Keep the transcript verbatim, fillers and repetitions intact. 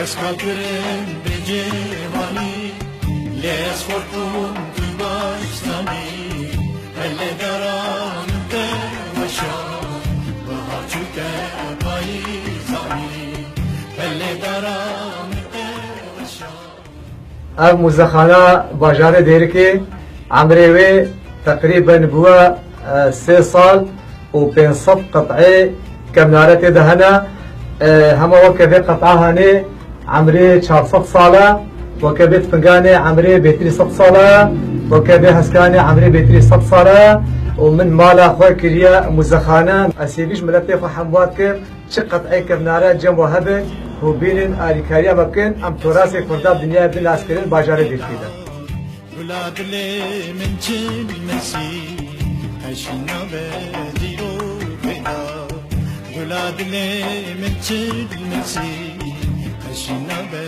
Ez kafirim bê cêwanî, lê ez xwe bûm tu baş zanî. Pelê dara min te weşa, bahar çûke payîz anî. Pelê dara min te weşa. Ev muzexana bajarê Dêrikê, emrê wê teqrîben bûye, e, sê sal û pênc sed qet'ê kevnare tê de hene. E, hema weke vê qet'a hanê emrê çar sed sal e, weke vê tifinganê emrê bêtirî sed sal e, weke vê heskanê emrê bêtirî sed sal e û min mala xwe kiriye muzexane. Ez hêvî ji miletê xwe hemû dikim. Çi qet'ê kevnare cem we hebe, hûn bînin alîkariya me bikin, em torasê Kurda bi dinyayê bidin naskirin bajarê Dêrikê de. Gula dilê min çil misî, qeşî nabe dîrokê da. Gula dilê min çil misî, qeşî nabe